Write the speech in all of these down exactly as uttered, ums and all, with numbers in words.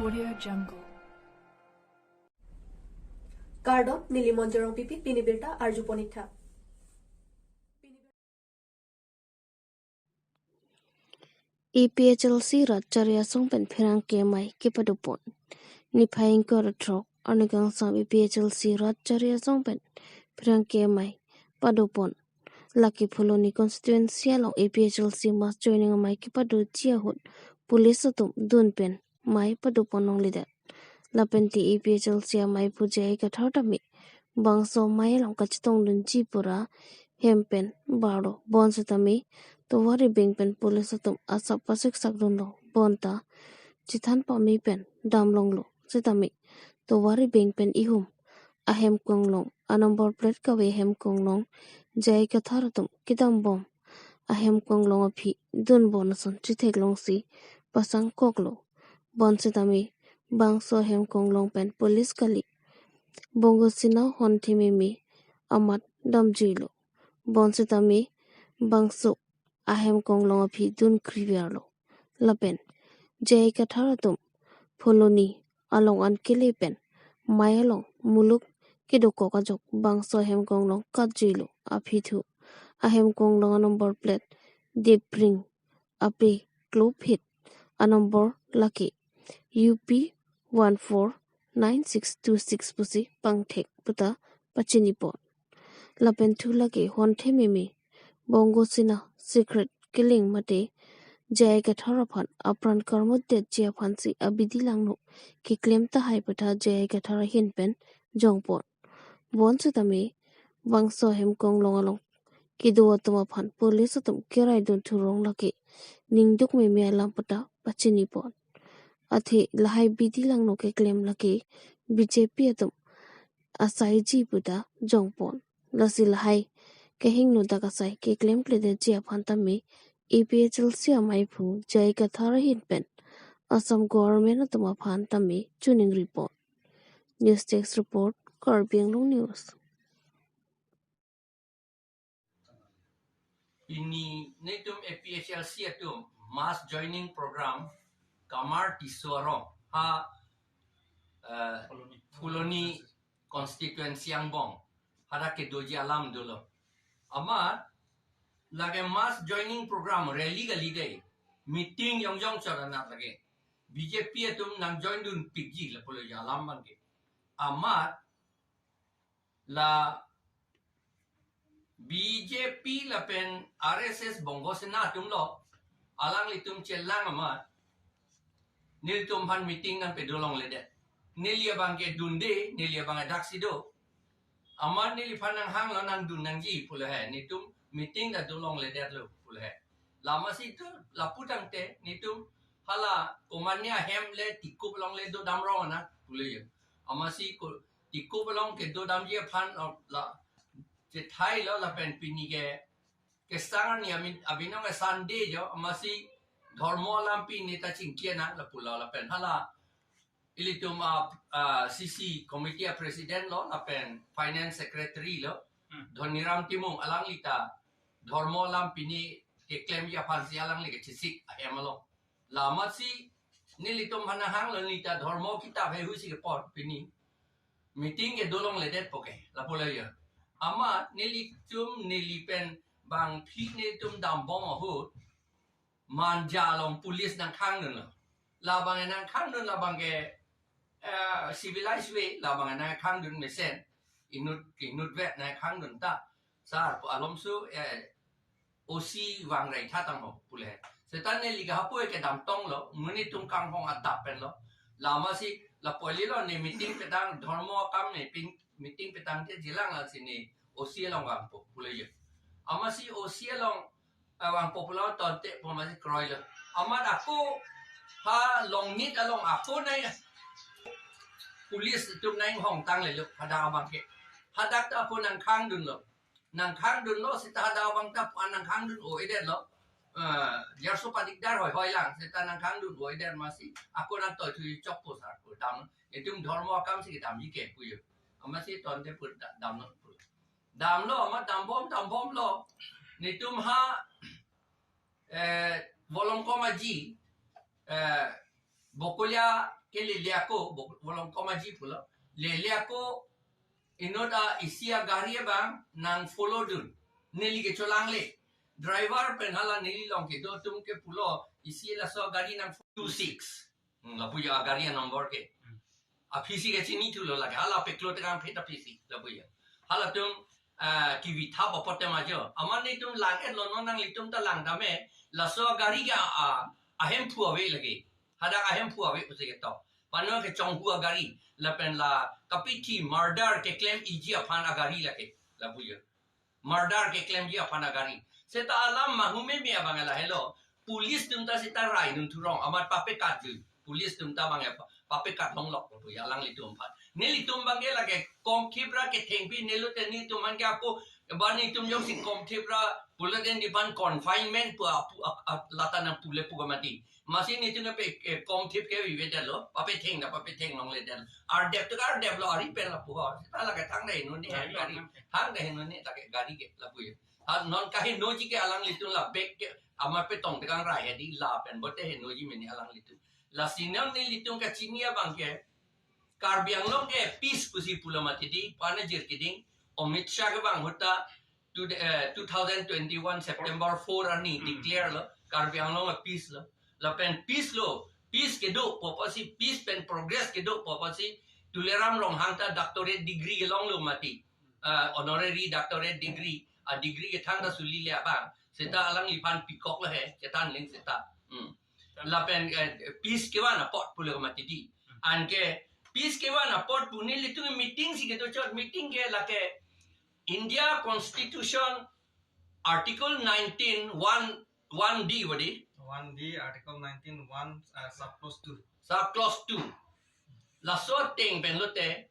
Audio Jungle. Kardom, neli Monjorong Pipi, pini birta arjupon ik tha. A P H L C rat chari asong pen pherangke amei kepadopon. Niphai ingkoi ra throk arni kangsam A P H L C rat chari asong pen pherangke amei padopon. Lake Phuloni constituency along A P H L C mass joining amei kepadoji ahut police atum dun pen amei padopon longledet. Lapen te A P H L C amei phu J I Kathar tame bangso amei along kachetongdunji pura hem pen barlo. Bonsitame tovar ibeng pen police atum asap pasiksak dunlo. Bonta chethan pame pen damlonglo. Sitame tovar ibeng pen ihum ahem konglong a number plate kave ahem konglong J I Kathar atum kedambom ahem konglong aphi dunbom ason chetheklongsi pasangkoklo. Bonsitame bangso ahem konglong pen police kali Bongo Sena Honthe Meme amat damjuilo. Bonsitame bangso ahem konglong aphi dunkri verlo. Lapen J I Kathar atum Phuloni along an kele pen amei along muluk kedokok ajok bangso ahem konglong katjuilo. Aphi thu ahem konglong a number plate dipring ape klop hit a number lake U P one four nine six two six pusi pangthek puta pachinipon. Lapen thu lake Honthe Meme Bongo Sena secret killing mate J I Kathar aphan apran karmutdetji aphansi abidi langno keklem tahai pu tha J I Kathar ahin pen jongpon. Bonsitame bangso ahem konglong along kedo atum aphan police atum keraidun thurong lake ningduk meme alam puta pachinipon. Athe lahai bidi langno keklem lake B J P atum asaiji puta jongpon. Lasi lahai kehingno dak asai keklemkledetji aphan tame A P H L C amei phu J I Kathar ahin pen Assam government atum aphan tame chuningripon. News Desk Report, Karbi Anglong News. Pini netum A P H L C atum mass joining program Kamar Tisso arong ha, eh, Phuloni constituency angbong hadak kedoji alam dolo. Amat lake mass joining program rally kali dei, meeting yongjong chot anat lake B J P atum nangjoindunpikji lapulo alam abangke. Amat la B J P lapen R S S Bongo Sena atumlo, alanglitum chelang amat nelitum aphan meeting nangpedolongledet. Neli abangke dunde, neli abang daksi do. Amat neliphan nanghanglo nangdun nangji pulo he. Netum meeting ta dolongledetlo pulo he. Amatsi tu lapu tangte netum hala komatne ahem le Tikup along le dodamrong ana pulo he. Amatsi ko Tikup along kedodamji aphan la, la chethailo lapen pini ke kesang arni amin abinong ke Sunday jo, amatsi dhormo alam pini ta chingki ana lapulo lapen hala ilitum a, a C C committee a president lo lapen finance secretary lo, Hmm. Dhoniram Timung, alangli ta dhormo alam pini keklemji aphansi alangli kechesik ahem along. Amatsi nelitum aphan nanghanglo neli ta dhormo kitap heihui si kepon pini meeting kedolongledetpo ke lapulo he. Amat nelitum neli pen bangphli netum dambom ahut Manja along police nangkhangdunlo. Labang nangkhangdun labangke, eh, civilized way, labang nangkhangdun mesen. Inut, inutvet nangkhangdun ta. Sar pu alomso, eh, O C vangrai tha tangho pulo he. Seta neli ke hapu kedam tonglo, muni tum kanghong adap penlo. Amatsi lapu lilo ne meeting petang, dhormo akam ne pin, meeting petang te jilang lasi ne O C along vangpo pulo he. Amatsi O C along, eh, vangpo pulo tonte pu amatsi kroilo. Amat ako ha Longnit along ako nai police atum nangkehong tanglelo hadak abangke. Hadak ta ako nangkhangdunlo. Nangkhangdunlo seta hadak abang ta pu nangkhangdun o-edetlo. Eh, jarso padikdar hoihoi lang seta nangkhangdun o-edet amatsi ako nangtoithu chokpo sar pu dam. Netum dhormo akam si kedamji ke pu he. Amatsi tonte pu da-, damlo pu. Damlo, amat dambom, dambomlo. Netum ha, eh, Volongkom Aji, eh, Bokolia ke lele ako, Bok-, Bolongkom Aji pulo. Lele ako, inut a isi agari abang nang follow dun. Neli ke cholangle. Driver pen hala neli along kedo atum ke pulo, isi laso agari nang two six. Hmm, lapu ya agari a number ke. Hmm. Aphi si ke chinithulo lake, hala peklo tekang pheta aphi si, lapu ya. Halatum, ah, kivithap apot tema jo. Amat netum lang-etlo, non nanglitum ta lang tame, laso agari ke, ah, ahemphu ave lake. Hadak ahemphu ave pusi ketok. Pano ke chonghu agari, lapen la kapithi murder keklem iji aphan agari lake, lapu ya. Murder keklemji aphan agari. Seta alam mahume me abang lahelo. Police atum ta seta rai dun thurong, amat papekat ju. Police atum ta abang pa-, papekat longlok pu ya alanglitum aphan. Nelitum abang ke lake Komthip ra kethengpi nelo te netum aphan ke apo, ba netum jongsi Komthip ra pulo te nephan confinement pu apu, ap-, ap-, lata nangpu le pu kamati. Masi netum ke pe, eh, Komthip ke vive detlo, papetheng na papetheng longle det. Ardep tu ardeplo, ari pen lapu ho. Seta lake thang dai no ne, ari, thang dai no ne lake gari ke lapu ya. Ha, non kahenoji ke alanglitum la bag ke, amat petong tekang rai hedi lapen bote henoji mene alanglitum. Lasi non nelitum kachini abang ke, Karbi Anglong ke peace pusi pulo mati di, pana jir keding, Amit Shah ke bang ahut ta, to the, eh, two thousand twenty-one September four arni Hmm. declare lo, Karbi Anglong a peace lo. Lapen peace lo, peace kedo pu apotsi, peace pen progress kedo pu apotsi, Tuliram Ronghang ta doctorate degree kelonglo mati. Ah, honorary doctorate degree, a degree kethang ta suli le abang. Seta alangliphan pikok lo he, chethan ling seta. Hmm. Lapen, eh, peace kevan apot pulo mati di. Anke peace kevan apot pu nelitum meeting si kedo chot, meeting ke lake India Constitution Article nineteen one, one D bodi. One D, Article nineteen one, uh, sub clause two. Sub clause two. Laso ateng pen lote,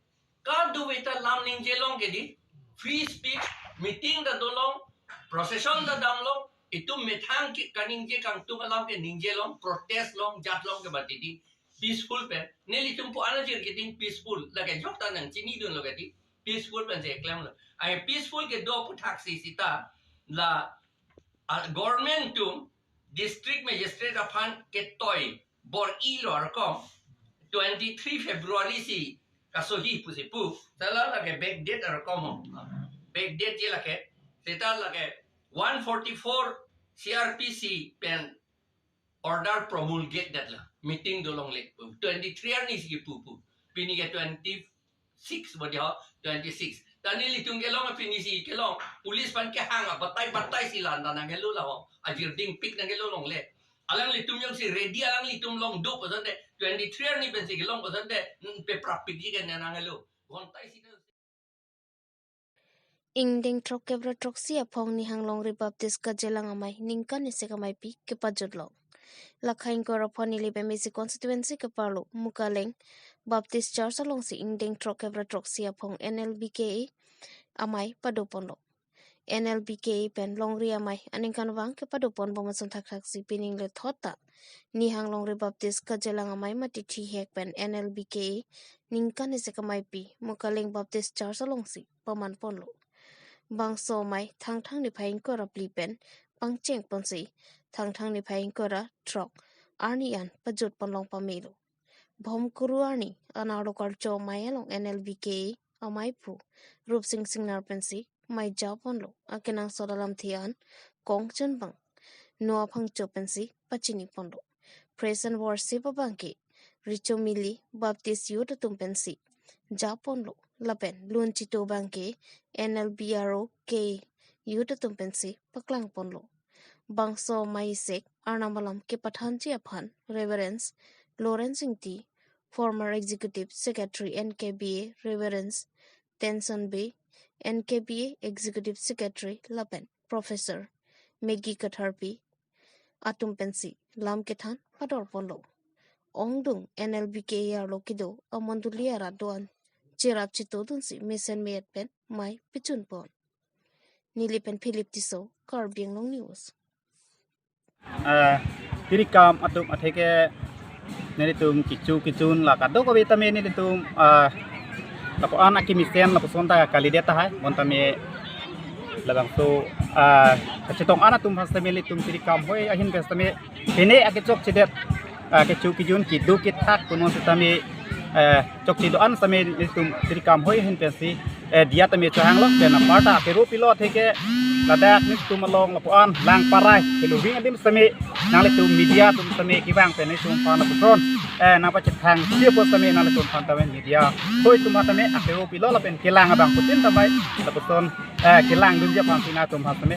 kadokave ta lam ningje long ke di, free speech, meeting ta dolong, procession ta damlong, itum methang ke kaningje kangtung alam ke ningje long, protest long, jat long ke mati di, peaceful pen. Nelitum pu ana jir keding peaceful, lake jok ta nangchini dunlo ke di, peaceful pen si klemlo. Ai peaceful kedo aputhak si seta la, ah, government atum district magistrate aphan ketoi bor-ilo arkom twenty-three February si kasohi pusi pu. Seta lake backdate arkom ho. Backdate je lake. Seta lake one forty-four C R P C pen order promulgate detlo. Meeting dolongle. Twenty-three arni si kipu pu. Pini ke twenty-six bodi ho, twenty-six. Ta nelitum kelong pini si kelong. Police aphan kehang a batai batai si la-an ta nanghelo la ho. Ajir dingpik nanghelo longle. Alanglitum jongsi ready alanglitum long do puson te, twenty-three arni pen si kelong puson te, hmm, peprap pik ji ke nanghelo. Ghonta isi ta. Ingdeng throkkep ra throksi aphong Nihang Longri Baptist Kajelang Amei ningkan isi ameipi kepajut long. Lakha ingkoi ra phongo neli Bemesi constituency keparlo Mukaleng Baptist Church alongsi ingdeng throkkep ra throksi aphong N L B K A amei padopon long. N L B K A pen Longri Amei aningkanvang kepadopon bom ason thakthaksi pining le thot ta Nihang Longri Baptist Kajelang Amei mate thihek pen N L B K A ningkan isi ameipi Mukaleng Baptist Church alongsi pamanponlo. Bangso amei Thangthang niphai ingkoi ra phli pen pangchengponsi Thangthang niphai ingkoi ra throk arni an pajutpon long pamelo. Bhomkuru arni anerlo karcho amei along N L B K A ameiphu Rupsing Singnar pensi mei japonlo. Akenangsot alamthe an kongchunbang Noah Phangcho pensi pachiniponlo. Praise and worship abangke Richo Mili Baptist Youth atum pensi japonlo. Lapen lun chito abangke N L B R O K youth atum pensi paklangponlo. Bangso amei isek arnam alam kepathanji aphan Reverend Lawrence Ingti, former Executive Secretary N K B A, Reverend Tenson Bey, N K B A Executive Secretary lapen Professor Maggie Katharpi atum pensi lam kethan padorponlo. Ongdung N L B K A arlo kedo amondoli arat do-an cherap chitodunsi mesen me-et pen mei pachunpon. Neli pen Philip Tisso, Karbi Anglong News. Ah, tirikam atum atheke nelitum kichu kichun la kadokave tame nelitum, ah, lapu-an akemesen lapuson ta kalidet tahai, bonta me labangso, ah, kachetong an atum aphan sitame nelitum tirikam hoi ahin pen sitame pine akechok chedet ah, kecho kejun, keduk kethak, kono sitame, eh, chokche do-an sitame nelitum tirikam hoi ahin pensi, eh, diya tame chohanglo, pen aparta atero pilo atheke ladak nelitum along lapuan Langparai, Heloving adim sitame nanglitum media atum sitame kevang pen nelitum aphan lapuson, eh, nangpachethang sitame nanglitum aphan tame media hoi atum tame atero pilo lapen kelang abangphutin tame lapuson, eh, kelangdunji aphan si nangtum aphan tame.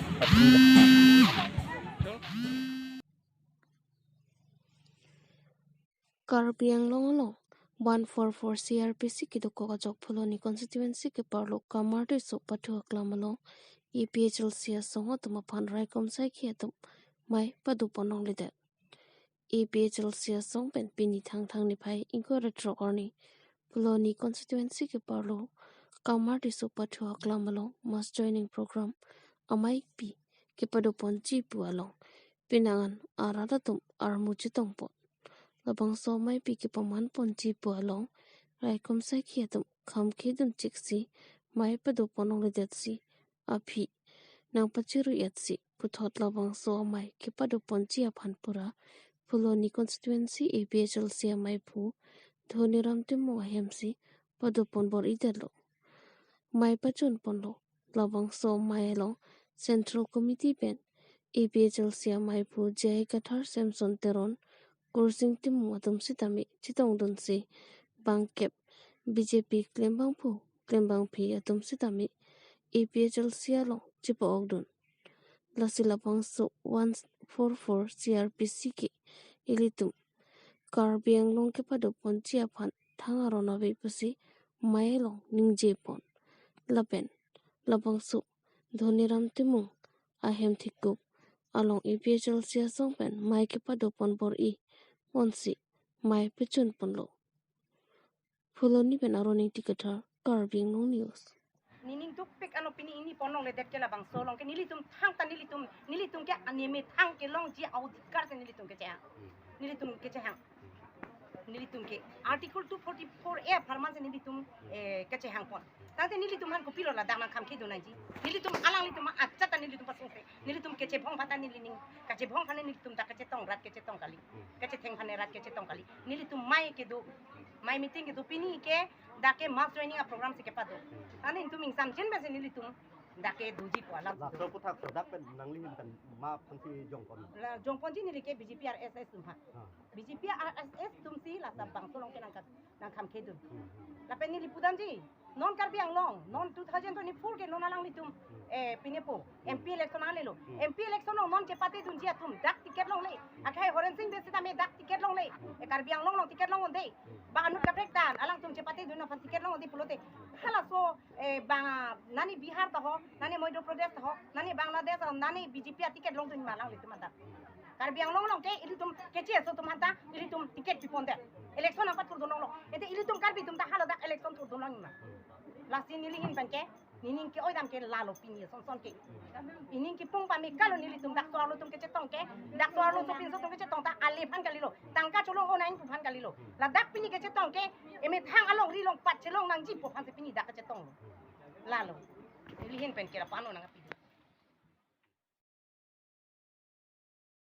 Karbi Anglong along one four four C R P C kedokok ajok Phuloni constituency keparlo Kamartiso pathu aklam along A P H L C asong atum aphan raikom saikhi atum mei padopon longledet. A P H L C asong pen pini Thangthang niphai ingkoi ra throk arni Phuloni constituency keparlo Kamartiso pathu aklam along mass joining program ameipi kepadoponji pu along pinangan arat atum armu chetongpon. Labangso ameipi kepamanponji pu along raikom saikhi atum khamkhedun chiksi mei padopon longledetsi aphi nangpachirui-etsi puthot labangso amei kepadoponji aphan pura Phuloni constituency A P H L C ameiphu Dhoniram Timung ahemsi padopon bor-idetlo. Mei pachunponlo. Labangso amei along Central Committee pen A P H L C ameiphu J I Kathar, Samson Teron, Kursing Timung atum sitame chetongdunsi bangkep B J P klembangphu klembangpi atum sitame A P H L C along chepa-okdun. Lasi labangso one four four C R P C ke ilitum Karbi Anglong kepadoponji aphan thang aron ave pusi mei along ningjepon. Lapen labangso Dhoniram Timung ahem thikup along A P H L C asong pen mei kepadopon bor-iponsi mei pachunponlo. Phuloni pen Aron Ingti Kathar, Karbi Anglong News. Nening dukpik ano pini ingni pon longledet ke labangso along ke nelitum thangta nelitum, nelitum ke aneme thang kelongji adhikar si nelitum kechehang. Nelitum kechehang. Nelitum ke Article two forty-four A apharman si nelitum, eh, kechehangpon. Tangte nelitum aphan kopilo ladak nangkhamkhedun nangji. Nelitum alanglitum achata nelitum pasungse. Nelitum kechebhong aphan ta nelining. Kachebhong aphan nelitum ta kachetong, rat kachetong kali. Kachetheng aphan rat kachetong kali. Nelitum mei kedo. Mei meeting kedo, pini ke dak ke mass joining aprogram si kepado. Ani nelitum ingsamjin pensi nelitum dak ke doji pu alam. Laso aputhak so dak pen nangli ahin pen ma aphansi jongpon? La jongponji neli ke B J P R S S atum ha. Ah. B J P R S S atumsi la labangso along ke nangka-, nangkhamkhedun. Hmm. Lapen neli pudamji, non Karbi Anglong, non two thousand twenty-four ke non alanglitum, eh, pinepo, M P election alelo. Hmm. M P election along non chepatedunji atum dak ticket longle. Akhai Horensing Bey sitame dak ticket longle. Hmm. Eh, Karbi Anglong along ticket longledet. Hmm. Bang anut kaprek ta, alangtum chepatedun aphan ticket longledet pulote. Halaso, eh, bang, nani Bihar ta ho, nani Madhya Pradesh ta ho, nani Bangladesh ta ho, nani B J P aticket longdun ma alanglitum anta. Karbi Anglong along ke ilitum keche aso atum anta ilitum ticket pipondet. Election nangpathurdun longlo. Ete ilitum Karbi atum ta haladak election thurdun longma. Lasi neli ahin pen ke, nening ke-oi dam ke lalo pini asonson ke. Nening kepung pame kalo nelitum dak so-arlo atum kechetong ke, dak so-arlo sopinso atum kechetong ta ale aphan kalilo. Tangka cholong-o nangji pu aphan kalilo. Ladak pini kechetong ke, emethang alongri along pachelong nangji pu aphansi pini dak kechetonglo. Lalo. Neli ahin pen ke lapu-an lo nangpi.